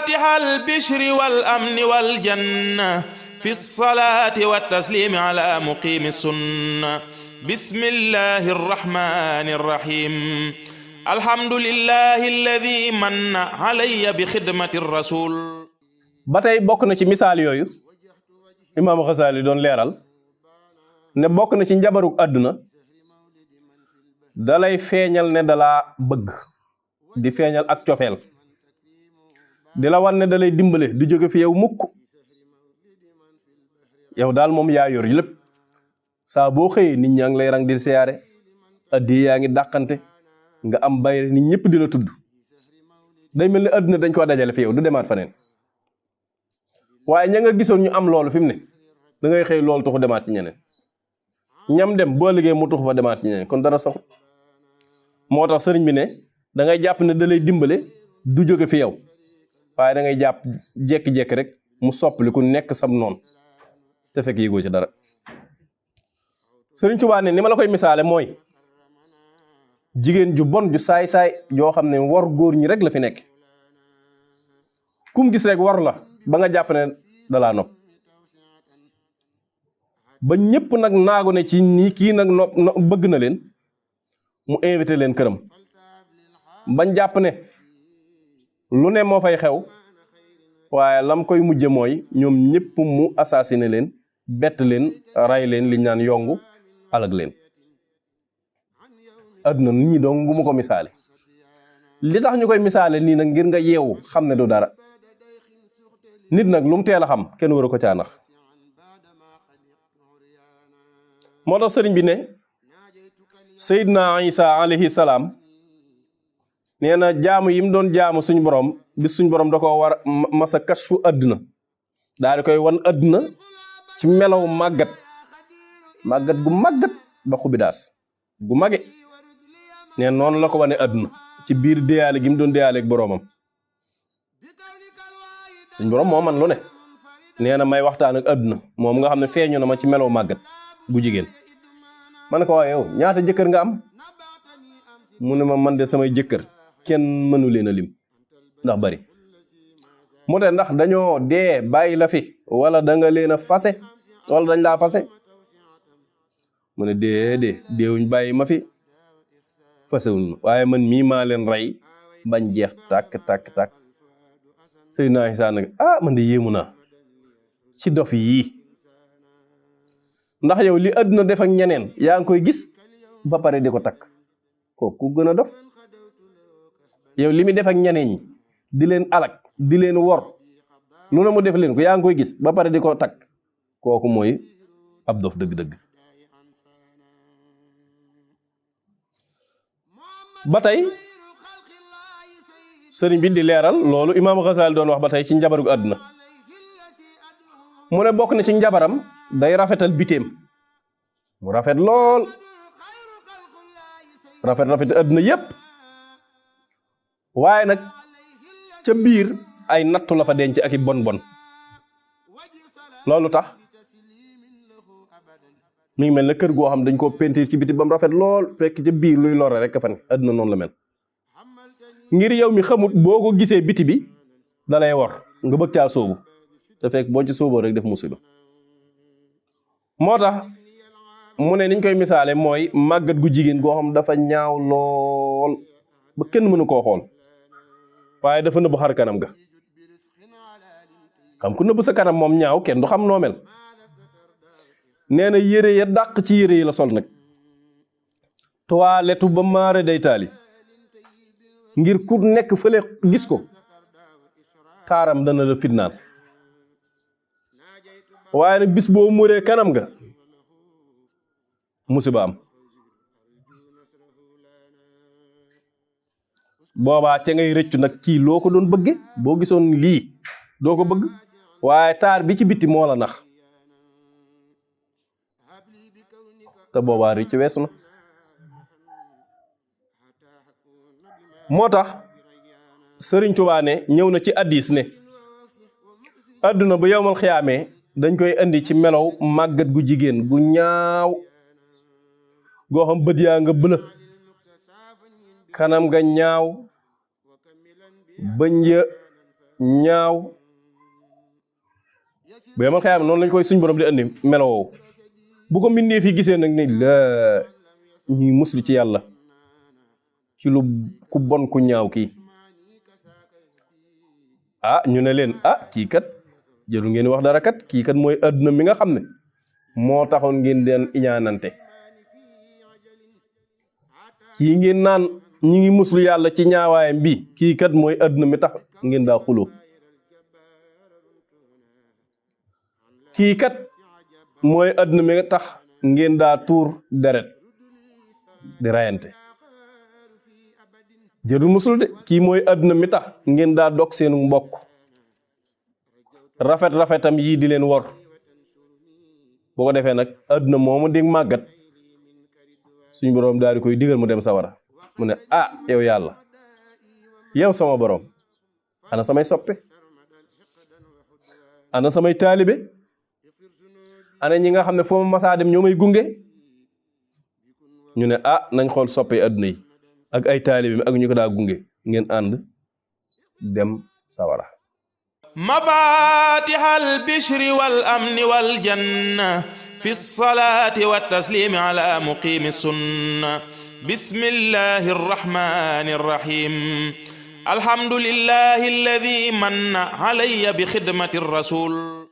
فواتح البشر والأمن والجنة في الصلاة والتسليم على مقيم السنة بسم الله الرحمن الرحيم الحمد لله الذي من علي بخدمة الرسول. ba tey bokk na ci misaal yooyu Imaam Ghazali doon leeral ne bokk na ci njabarug àdduna dalay feeñal ne dalaa bëgg di feeñal ak cofeel di la wan ne dalay dimbale du jóge fi yow mukk yow daal moom yaa yor lépp saa boo xëyee nit ñaa ngi lay rang di siyaare addi yaa ngi dàqante nga am bayre nit ñëpp di la tudd day mel ni àdduna dañ koo dajale fi yow du demaat faneen waaye ña nga gisoon ñu am loolu fi mu ne da ngay xëy loolu tuxu demaat ci ñeneen ñam dem boo liggéey mu tuxu fa demaat ci ñeneen kon dara sax moo tax sëriñ bi ne da ngay jàpp ne da lay dimbale du jóge fi yow waaye da ngay jàpp jékki-jékki rek mu soppali ku nekk sam noonu te fekk yëgoo ci dara. Sëriñ Tuubaa ne ni ma la koy misaale mooy jigéen ju bon ju saay-saay joo xam ne war góor ñi rek la fi nekk kum gis rek war la ba nga jàpp ne dalaa nopp ba ñëpp nag naagu ne ci nii kii nag bëgg na leen mu invité leen këram bañ jàpp ne lu ne moo fay xew waaye lam koy mujje mooy ñoom ñëpp mu assassiné leen bett leen ray leen liñ naan yongu alag leen. adduna nii dong ngu mu ko misaale li tax ñu koy misaale nii nag ngir nga yeewu xam ne du dara nit nag lu mu teel a xam kenn waru ko caa nax moo tax sëriñ bi ne Seydina Isa alayhi salaam nee na jaamu yi mu doon jaamu suñu borom bis suñu borom da ko war masa kashfu adduna daal di koy wan adduna ci melaw màggat gu màggat ba xubidaas gu mage nee noonu la ko wane adduna ci biir déyaale gi mu doon déyaale ak boroomam suñ borom moo man lu ne nee na may waxtaan ak adduna moom nga xam ne feeñu na ma ci melaw màggat gu jigéen ma ne ko waaye yow ñaata jëkkër nga am mu ne ma man de samay jëkkër kenn mënu leen a lim ndax bari mu ne ndax dañoo dee bàyyi la fi wala da nga leen a fase wala dañ laa fase mu ne deewuñ bàyyi ma fi fasewuñ ma waaye man mii maa leen rey bañ jeex tàkk Seydina Isa nag man de yéemu naa ci dof yii ndax yow li àdduna def ak ñeneen yaa ngi koy gis ba pare di ko takk kooku gën a dof yow li muy def ak ñeneen ñi di leen alak di leen wor lu ne mu def leen ko yaa ngi koy gis ba pare di ko takk kooku mooy ab dof dëgg-dëgg. ba tey sëriñ bi di leeral loolu Imaam Ghazali doon wax ba tey ci njabarug àdduna mu ne bokk na ci njabaram day rafetal biteem mu rafet lool rafet àdduna yépp waaye nag ca biir ay nattu la fa denc ak i bon loolu tax mi ngi mel ne kër goo xam dañ koo pentiir ci biti ba mu rafet lool fekk ca biir luy lore rek fa ne àdduna noonu la mel ngir yow mi xamut boo ko gisee biti bi dalay wor nga bëgg caa sóobu te fekk boo ci sóoboo rek def musiba moo tax mu ne niñ koy misaale mooy màggat gu jigéen goo xam dafa ñaaw lool ba kenn mënu koo xool waaye dafa nëbb xar kanam ga xam ku nëbb sa kanam moom ñaaw kenn du xam noo mel nee na yére ya dàq ci yére yi la sol nag toilette ba maare day taali ngir ku nekk fële gis ko taaram dana la fitnaal waaye nag bis boo muree kanam nga musiba am boobaa ca ngay rëccu nag kii loo ko doon bëgge boo gisoon lii doo ko bëgg waaye taar bi ci bitti moo la nax te boobaa rëccu weesu na moo tax Sëriñ Tuubaa ne ñëw na ci hadiis ne adduna bu yowmal xiyaamee dañ koy indi ci melow màggat gu jigéen gu ñaaw goo xam bët yaa nga bëla kanam nga ñaaw bëñ ya ñaaw ba yamal xiyaam noonu lañ koy suñ borom di andi melo woowu bu ko mbindee fi gisee nag ni la ñuy muslu ci yàlla ci lu ku bon ku ñaaw kii ñu ne leen kii kat jëlu ngeen wax dara kat kii kat mooy adduna mi nga xam ne moo taxoon ngeen den iñaanante kii ngeen naan ñi ngi muslu yàlla ci ñaawaayam bi kii kat mooy adduna mi tax ngeen daa xuloo kii kat mooy adduna mi tax ngeen daa tuur deret di rayante jëru musul de kii mooy adduna mi tax ngeen daa dog seenu mbokk rafetam yii di leen wor boo ko defee nag adduna moomu di màggat suñ boroom daal di koy digal mu dem sawara mu ne yow yàlla yow sama boroom ana samay soppe ana samay taalibe ana ñi nga xam ne foo ma masaa dem ñoo may gunge ñu ne nañ xool soppe adduna yi ak ay taalibe mi ak ñu ko daa gunge ngeen ànd dem sawara mafatihal bishri wal amni wal janna fi salaati wa taslimi ala muqimi sunna bismillahi arrahmani arrahim alhamdulillahi alladi manna alayya bi xidmati rasul